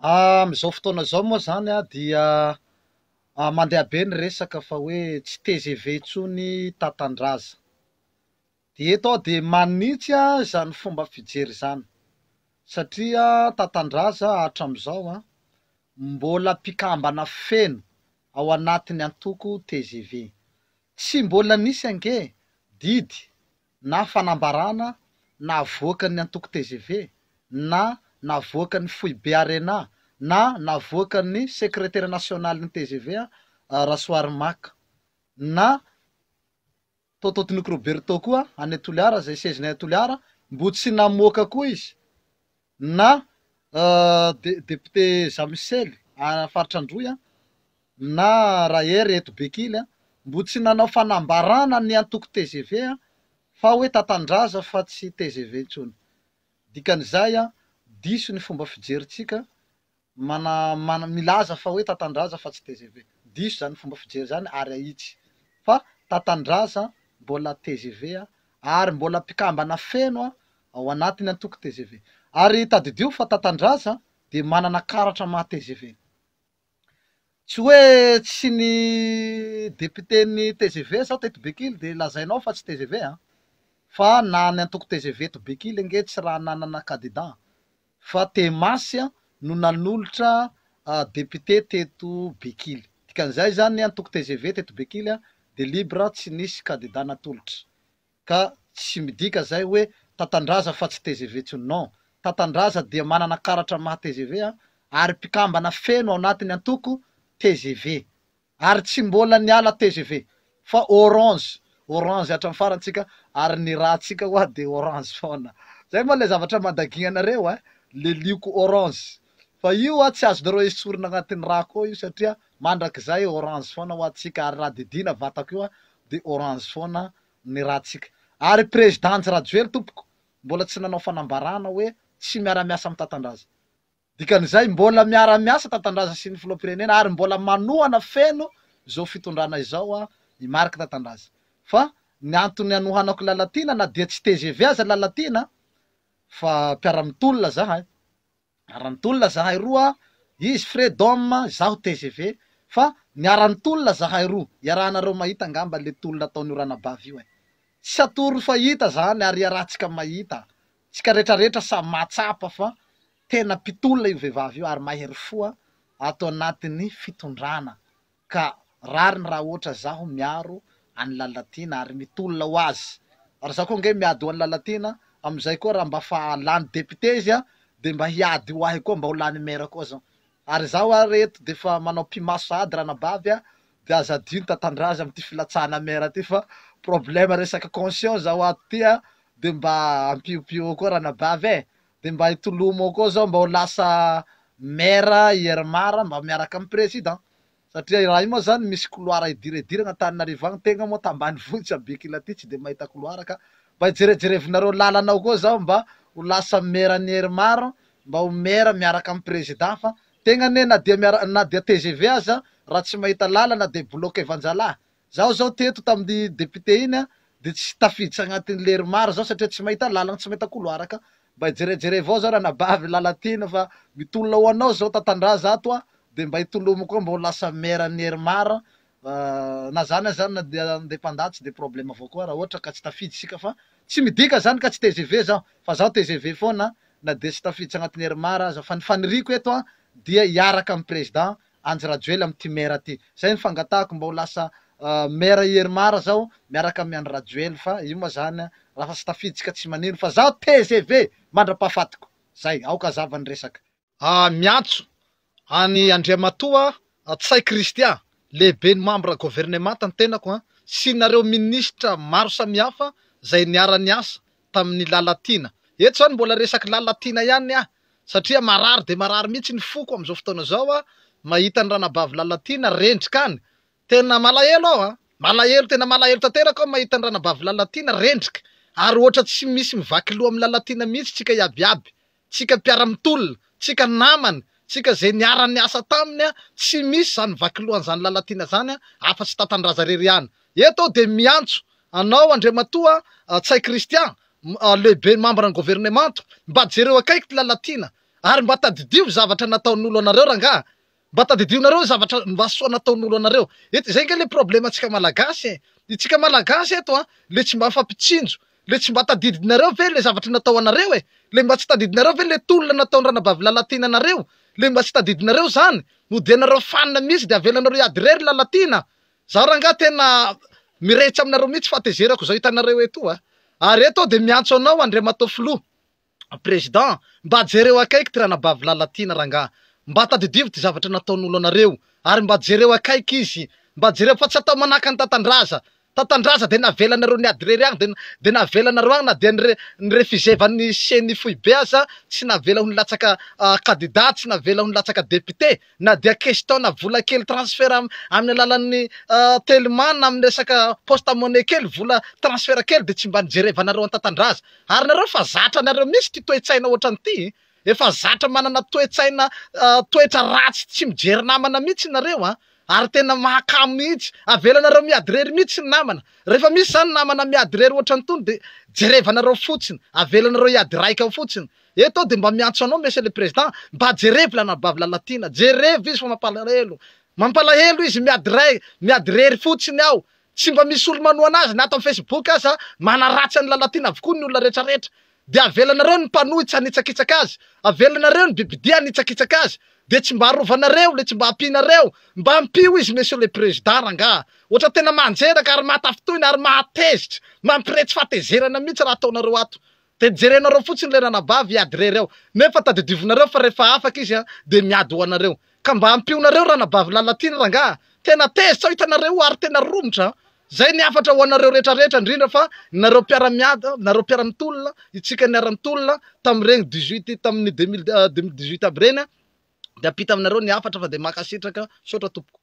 Amin'izao fotoana izao moa izany dia mandeha be ny resaka fa hoe tsy tgv intsony Tatandraza. Dia eto aho dia manitsy izany fomba fijery izany satria Tatandraza hatramin'izao mbola mpikambana feno ao anatin'ny antoko tgv. Tsy mbola nisy ange didy na fanambarana navoakan'ny antoko tgv na navoakan'ny foibe Arena na navoakan'ny sekretera nasionalin'ny tgv Rasoarimaka na Tôtôtinioko Roberto koa any Toliara izay seziny any Toliara mbo tsy namoaka koa izy na député Jean Michel any faritra Androy na Rahery eto Bekily mbo tsy nanao fanambarana ny antoko tgv fa hoe Tatandraza fa tsy tgv intsony. Dikan'izay diso ny fomba fijerintsika mana mana milaza fa hoe Tatandraza fa tsy tgv. Diso zany fomba fijery zany ary ahitsy fa Tatandraza mbola tgv ary mbola mpikambana feno ao anatin'ny antoko tgv. Ary tadidio fa Tatandraza dia manana karatra maha tgv. Tsy hoe tsy ny député-n'ny tgv zao teto Bekily dia lazainao fa tsy tgv an! Fa na ny antoko tgv eto Bekily ange tsy raha nanana candidat fa Temasy no nanolotra député teto Bekily. Dikan'izay izany antoko tgv teto Bekily dia libre tsy nisy candidat natolotra. Ka tsy midika izay hoe Tatandraza fa tsy tgv intsony. Non. Tatandraza dia manana karatra maha tgv ary mpikambana feno ao anatin'ny antoko tgv. Ary tsy mbola niala tgv fa orange, orange hatramin'ny farany tsika ary ny rà tsika hoa de orange foana. Zay moa le zavatra mandagigna anareo eh, le lioko orange. Fa io hoa tsy azonareo esorina agnatin'ny rà koa io satria mandrakizay orange foana hoa tsika ary raha didiana vatako io de orange foana ny rà tsika. Ary Président Andry Rajoely tompoko mbola tsy nanao fanambarana hoe tsy miara-miasa amin'ny Tatandraza. Dikan'izay, mbola miara-miasa Tatandraza sy ny Filoham-pirenena ary mbola manohana feno izao fitondrana izao i Marc Tatandraza. Fa ny antony anohanako Lalatiana na dia tsy tgv aza Lalatiana fa mpiara-mitolona zahay, niara-nitolona zahay roa, izy Freedom, izaho tgv, fa niara-nitolona zahay roa, iarahanareo mahita angamba le tolona ataon'io ranabavy io e. Tsy atoro fa hita zany ary iarahantsika mahita. Tsika retraretra samy mahatsapa fa tena mpitolona io vehivavy io ary mahery fo ato anatin'ny fitondrana ka rariny raha ohatra zaho miaro an'i Lalatiana ary mitolona ho azy ary zaho koa ange miady ho an'i Lalatiana amin'izay koa raha mba fa lany député izy a de mba hiady ho ahy koa mba ho lany maire koa zaho ary zaho ary eto de fa manao pimaso sahady ranabavy a de aza adino tatandraza amin'ity filatsahana maire ty fa problème resaka conscience zaho ato ty a de mba ampiopio koa ranabavy e de mba hitolomo ao koa zao mba ho lasa maire i Irmar mba miaraka amin'ny président satria raha io moa zany misy couloir idiridirana Antananarivo agny tegna moa tambanivohitra Bekila aty tsy de mahita couloir ka mba hijerejerevinareo lalana ao koa zao mba ho lasa maire an'i Irmar mba ho maire miaraka amin'ny président fa tegna anie na dia miara na dia TGV aza raha tsy mahita lalana de bloqué vanjalahy Zaho zao teto tamin'ny député iny a de tsy tafiditra agnatin'ny lery maro zaho satria tsy mahita lalagna tsy mahita couloir ka mba jerejerevao zao ranabavy Lalatiana fa mitolona ho anao zao Tatandraza ato a de mba hitolomo koa mba ho lasa maire an'i Irmar na zany aza zany na dia indépendant tsy de problème avao koa raha ohatra ka tsy tafiditra isika fa tsy midika zany ka tsy tgv zaho fa zaho tgv foana na dia tsy tafiditra agnatin'ny Irmar aza fa ny faniriako eto a dia hiaraka amin'ny président Andry Rajoel amin'ity maire ty. Zay ny fangatahako mba ho lasa maire i Irmar zao miaraka amin'i Andry Rajoel fa io moa zany raha fa tsy tafiditsika tsy manino fa zaho tgv mandrapahafatiko. Zay, aoka hazava ny resaka. Miantso an'i Andriamatoa Ntsay Christian, lehiben'ny mambra governemanta ny tenako sy nareo minisitra maro samihafa zay niara-niasa tamin'i Lalatiana. Eto zany mbola resak'i Lalatiana ihany ny ahy satria marary dia marary mihitsy ny foko amin'izao fotoana izao aho mahita ny ranabavy Lalatiana rendrika any. Tena malahelo aho an! Malahelo, tena malahelo tanteraka aho mahita ny ranabavy Lalatiana rendrika ary ohatra tsy misy mivaky loha amin'i Lalatiana mihitsy tsika iaby iaby. Tsika mpiara-mitolona, tsika namany, tsika izay niara-niasa taminy an, tsy misy izany vaky lohan'izany Lalatiana izany an, afa-tsy Tatandraza irery ihany. Eto aho dia miantso anao Andriamatoa Ntsay Christian, lehibe membre ny governemanta, mba jereo akaiky ty Lalatiana. Ary mba tadidio zavatra nataon'olo anareo rangaha. Mba tadidionareo ny zavatra mba soa nataon'olo anareo. Eto izay nge le problème antsika malagasy e. Itsika malagasy eto an, le tsy mba mifampitsinjo, le tsy mba tadidinareo ve le zavatra natao anareo e? Le mba tsy tadidinareo ve le tolona nataon'i Ranabavy Lalatiana anareo? Le mba tsy tadidinareo zany? Modianareo fanina mihitsy de avelanareo hiady irery Lalatiana. Zaho rangaha tena mirehitra aminareo mihitsy fahatezerako zao hitanareo eto a. Ary eto aho de miantso anao Andriamatoa Filoha. Président, mba jereo akaiky ty ranabavy Lalatiana rangaha, mba tadidivo ty zavatra nataon'olo anareo, ary mba jereo akaiky izy, mba jereo fa tsy atao manahaka an'i Tatandraza, Tatandraza dia navelanareo niady irery agny, dia dia navelanareo agny na dia ny ni-refuser-van'ny ceni foibe aza tsy navela ho nilatsaka candidat, tsy navela ho nilatsaka député, na dia question na vola kely transfert amin'ny alalan'ny telma na amin'ny resaka poste monnaie kely vola transfert kely dia tsy mba nijerevanareo an-tatandraza ary nareo efa zatra anareo mihitsy ity toe-tsaina ohatran'ity efa zatra manana toe-tsaina toetra ratsy tsy mijery namana mihitsy nareo an ary tena mahakamo mihitsy avelanareo miady irery mihitsy ny namana rehefa misy zany namana miady irery ohatran'itony dia jerevanareo fotsiny avelanareo hiady raika ao fotsiny Eto aho dia mba miantso anao Monsieur le Président, mba jerevo ilay anabavy Lalatiana, jerevo izy fa mampalahelo, mampalahelo izy miady ray, miady irery fotsiny ao, tsy mba misy olo manohana azy na ato amin'ny Facebook aza, manaratsy an'i Lalatiana avokoa ny olona rehetra rehetra, dia avelanareo ny mpanohitsy hanitsakitsaka azy, avelanareo ny bibidia hanitsakitsaka azy, dia tsy mba arovanareo, le tsy mba ampianareo, mba ampio izy Monsieur le Président rangaha, ohatra tena manjeraka ary mahatafintohina ary mahatezitra, mampiretsy fahatezerana mihitsy raha ataonareo ato. Dia jerenareo fotsiny ilay ranabavy hiady irery ao. Nefa tadidivonareo fa rehefa afaka izy dia miady ho anareo. Ka mba ampionareo ranabavy Lalatiana rangaha. Tena tezitra aho hitanareo ary tena romotra an. Zay ny hafatra ho anareo rehetra rehetra indrindra fa nareo mpiara-miady, nareo mpiara-mitolona, itsika niara-nitolona tamin'ireny 18 tamin'ny 2018 aby ireny dia ampita aminareo ny hafatra fa dia mankasitraka. Misaotra tompoko.